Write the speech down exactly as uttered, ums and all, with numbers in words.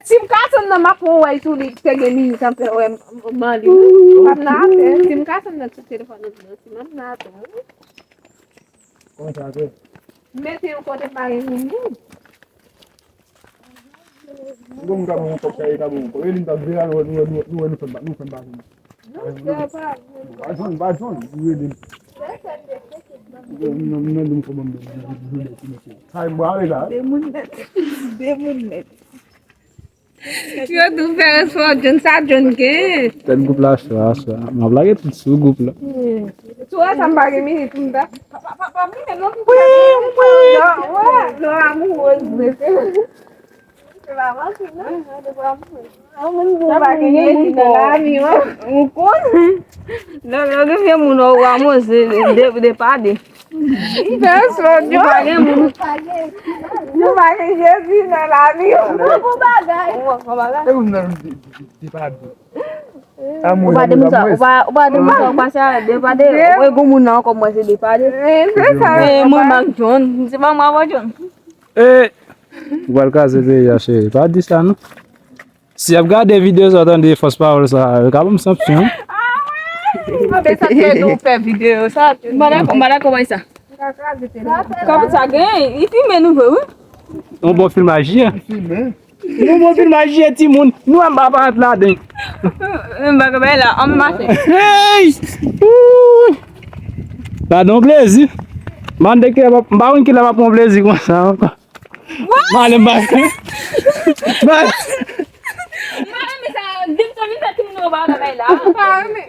Si m ka tann nan, m ap pran wè sou li, te gen minit anpè, wè, m, m, m anliy. M ap nan atè. Si m ka tann nan sou telefòn nan, si m ap nan atè. Kòman sa fè? M mete yon kote m pa gen moun. Bon, m ka ban yon kòb, sa e ka ban yon kòb. E li m t ap veye a, nou wè, nou wè, nou wè, nou wè, nou fè m pa, nou fè m pa vini. Pa jwenn, pa jwenn, nou rele m. Non, non, non, m kòb, m, m, m, m, m, m, m, m, m. Kay m prale la. De moun nèt. De moun nèt. Yo tou fè respè John, sa John gen. Tèt gwoup la cho aswè a. M ap lage tout sou gwoup la. Sou wè sa m pa gen minit pou m ta. Pa, pa, pa, pa, mwen menm non, m pa gen minit. Non, wè, non, amourèz, mesye. Se pa manti, non. Se pa manti. Sa pa gen minit nan lavi, wi. Ou konnen. Lè, lè gen vye moun, ou amourèz, de, de pa de. Pèsonn, yo. Nou pa gen moun. Nou pa gen Jezi nan lavi yo. Bon, bon bagay. Bon, bon bagay. E moun nan de, de, de pa de. Ou pa de moun sa, ou pa, ou pa de moun sa, ou pase a de pa de. Ou e gon moun nan ankò, mwen se de pa de. E, se sa. E, mwen ak John, se pa mwen avè John. E, ou pral kraze peyi a, cheri. Pa di sa, non. Si y ap gade videyo sa, tande fòs pawòl sa, yo ka ban m sanksyon. Anben sa te nou fè videyo sa. M pa dakò, m pa dakò bay sa. Kòm sa gen, li filme nou vre, wi. Yon bon filmaj, ye. Yon bon filmaj, ye, timoun. Nou wè m pa parèt ladan. M pa ka bay la, an m mache. Hey! Ooh! Ladan yon plezi. Mande ke m pa konn kilè m ap pran plezi konsa ankò. Male, male. Male. M pa renmen sa. Dim sa, vin fè timoun yo pa bagay la. M pa renmen.